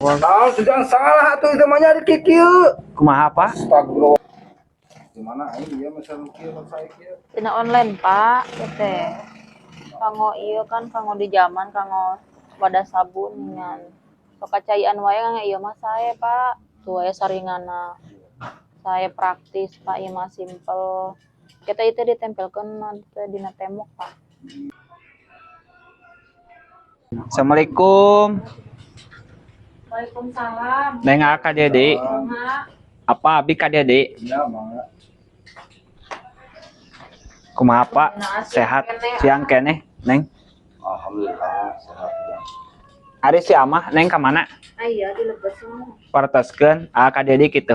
Nah, sudah salah atuh itu mah nyari kikieu. Kumaha, Pak? Astagfirullah. Gimana aing ieu mesen kieu nu saya kieu? Tina online, Pak, ieu teh. Kanggo ieu kan kanggo di zaman kanggo wadah sabun ngan. Sok kacaian wae ngan ieu mah sae, Pak. Tuh aya saringanna. Sae praktis, Pak, ieu mah simpel. Kita itu ditempelkeun teh dina tembok, Pak. Assalamualaikum. Waalaikumsalam. Neng ka Dede. Apa abi ka Dede? Ya, mangga. Kumaha, Pak? Sehat siang keneh, Neng. Alhamdulillah sehat ya. Ari si Amah Neng ka mana? Aya di lebet semua. Wartoskeun ah ka Dede kitu.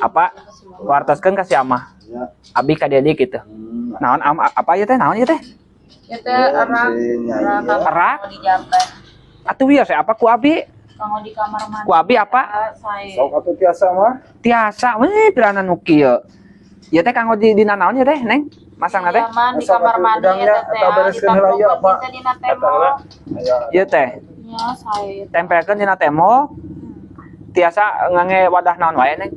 Apa? Wartoskeun ka si Amah. Ya. Abi ka Dede kitu. Naon am, apa ieu teh? Naon ieu teh? Ieu teh erak, erak Erak? kanggo di jamban. Atuh wios apa ku abi? Kanggo di kamar mandi. Ku abi apa? Sae. Sok atuh tiasa mah. Tiasa we pirana nu kieu. Ieu teh kanggo di dina naon ieu teh, Neng? Masangna teh? Zaman di Sok kamar atuh mandi udangnya, eta teh eta bereskeun heula ieu, ditempelkeun Pak. teh dina tembok. Aya. Ieu teh Nya sae. tempelkeun dina tembok. Tiasa ngange wadah naon wae, Neng?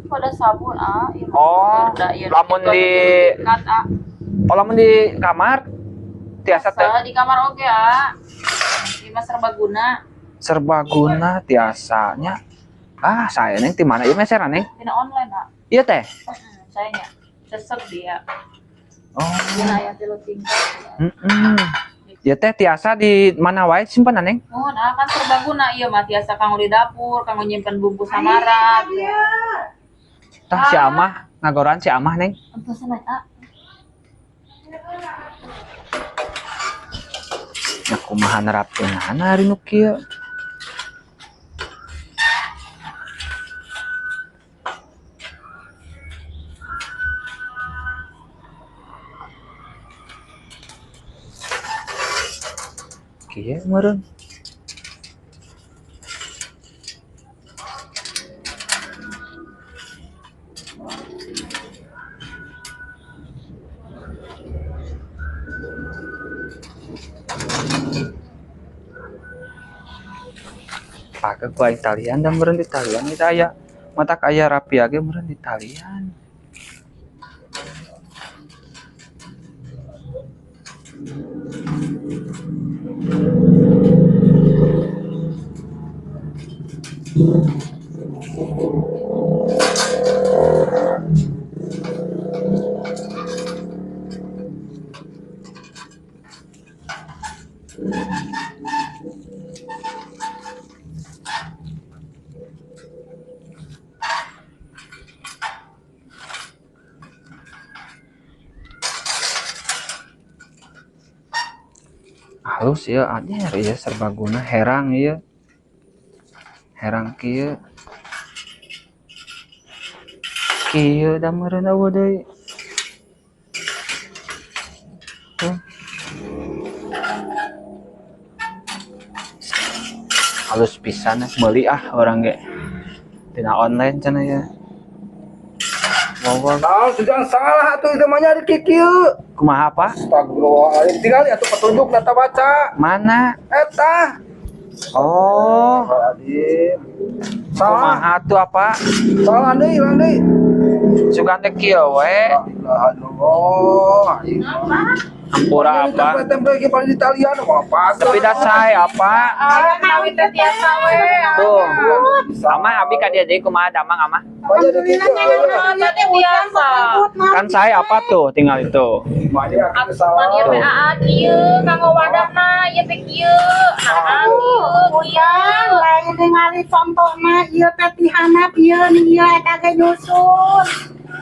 Wadah sabun ah, ieu mah Oh, garda, ieu lamun di- tingkat, ah. Oh, lamun di kamar tiasa teh Tiasa di kamar oge ah. Ieu mah serbaguna. Serbaguna tiasanya. Ah, saya Neng di mana ieu meseran, Neng? Dina online ah. Ieu teh. Heeh, saya nya. Sesek dia. Oh. Dina aya tilu tingkat. Heeh. Ieu teh tiasa di mana wae simpenan, Neng? Nuhun ah kan serbaguna ieu mah tiasa kanggo di dapur, kanggo nyimpen bumbu samaran. Tah si Amah ngagoran si Amah, Neng. Entosan ah. Ya kumaha nerapkeunana ari nu kieu. Kieu meureun. Pake ku aing talian da meureun di talian kita aya matak aya rapia ge meureun di talian. Halus ya anjir ieu serbaguna herang ieu. Herang kieu. Kieu da meureun eueuh deui. Tuh. Halus pisan meuli ah orang ge. Tina online cenah ya. Wawa Nah, sudah salah atuh itu mah nyari kikieu. kumaha, Pak? Astagfirullahaladzim. Tinggal atuh petunjuk data baca. Mana? Eta. Oh, Astagfirullahaladzim. Salah. kumaha tuh apa? Salah deui, lah deui. Sugan teh kieu we. La ilaha illallah. Hampura apa? Tempel ge paling di talian wah pas. Tapi dah sae apa? Ah, nawi teh tiasa we. Tuh. Sama abi ka dia deui kumaha damang amah? Alhamdulillah. Tadi biasa. Kan saya apa tuh tinggal itu. Aturan ieu teh aa kieu kanggo wadahna ieu teh kieu. Nah, kieu Ujang, lain ningali contohna ieu teh ti handap ieu nih ieu eta ge nyusun.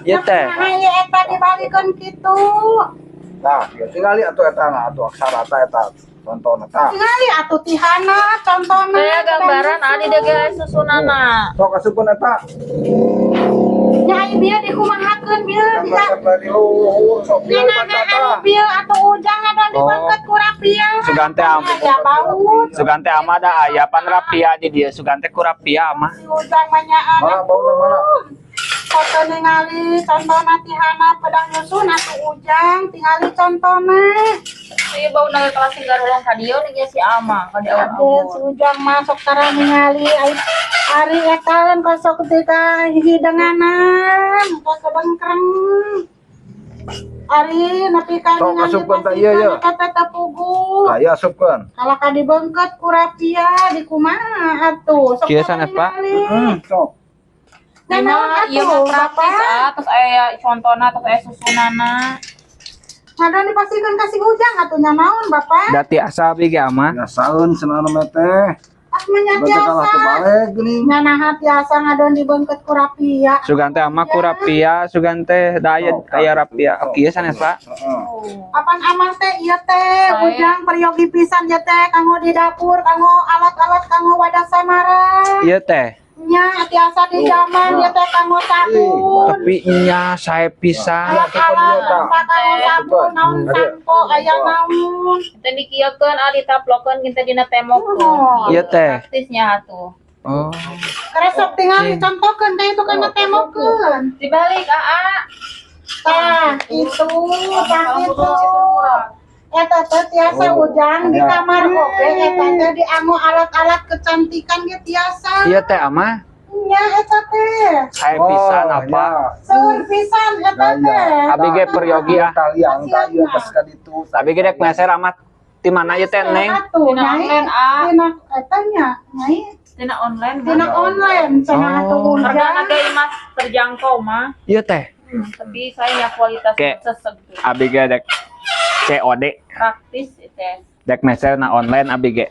Ieu teh. Nah, ieu eta dibalikeun kitu. Nah, ya tinggali atuh eta nah atuh aksara ta eta contohna ta. Tingali atuh ti handap contohna. Saya gambaran ah di dieu ge aya susunana. Sok asupkeun eta. Nya ai bieu dikumahakeun bieu bisa Gambar di luhur sok bieu Nanahan bieu atuh ujang ada dibengket ku rapia. Sugan teh am. Ya baut. Sugan teh ama da aya pan rapia di dieu. Sugan teh ku rapia amah. Si ujang mah nyaan. Mana bauna mana? Sok teu ningali contona ti handap pedang nyusun atuh Ujang, tingali contona. Ieu bau naga kelas garulong ka dieu nih si Ama ka di Ade si Ujang masuk tara ningali ai ari eta kan kosok ketika hidanganan kos bengkreng. Ari nepi ka Sok ningali asupkeun teh ieu, ieu. Kata teh pugu. Tah, ieu asupkeun. Kalau ka dibengket ku rapia di kumaha atuh. Sok Kieu tara sanes, Pak. ningali. Sok. Nah, naon Ieu atuh, mah praktis Bapak? ah, terus aya contona, terus aya susunana. Ngadon dipasihkeun ka si Ujang atuh nya naon, Bapak? Dati asa abi ge ama. Biasaeun cenah nu teh. Ah menya Berarti kalah tiasa. tebalik geuning. Nya naha tiasa ngadon dibengket ku rapia. Sugan teh ama ku rapia, sugan teh da aya Sok, aya tah, rapia. sok. Kieu sanes, Pak. Heeh. Apan amang teh ieu teh Saya. Ujang peryogi pisan ieu teh kanggo di dapur, kanggo alat-alat kanggo wadah samaran. Ieu teh. Nya tiasa di zaman ieu teh kanggo sabun. Tapi nya sae pisan. Alat-alat bangsa kanggo sabun, naon sampo aya naon. Kita dikieukeun ah ditaplokeun kita dina tembok. Oh. Ieu teh. Praktisnya atuh. Oh. Resep tinggal dicontohkeun teh itu kana temokkeun. Dibalik ah ah. Tah, itu, tah itu. Eta teh tiasa Oh, Ujang di ya. kamar oge eta teh dianggo alat-alat kecantikan ge tiasa. Ieu teh ama Nya eta teh. sae pisan Oh, apa? ya. Seueur pisan eta teh. Abi ge peryogi ah. Talian tah ieu pas ka ditu. Abi ge dek meser amat ti mana ieu teh, Neng? Atuh, Tina Nyai. online, ah. Tina eta nya, Nyai. Tina online. Tina online cenah atuh Oh. Ujang. Hargana ge mah terjangkau mah. Ieu teh. Tapi saya ya kualitas Oke. seseg tuh. Abi ge dek COD Praktis itu. dek meser na online abi ge.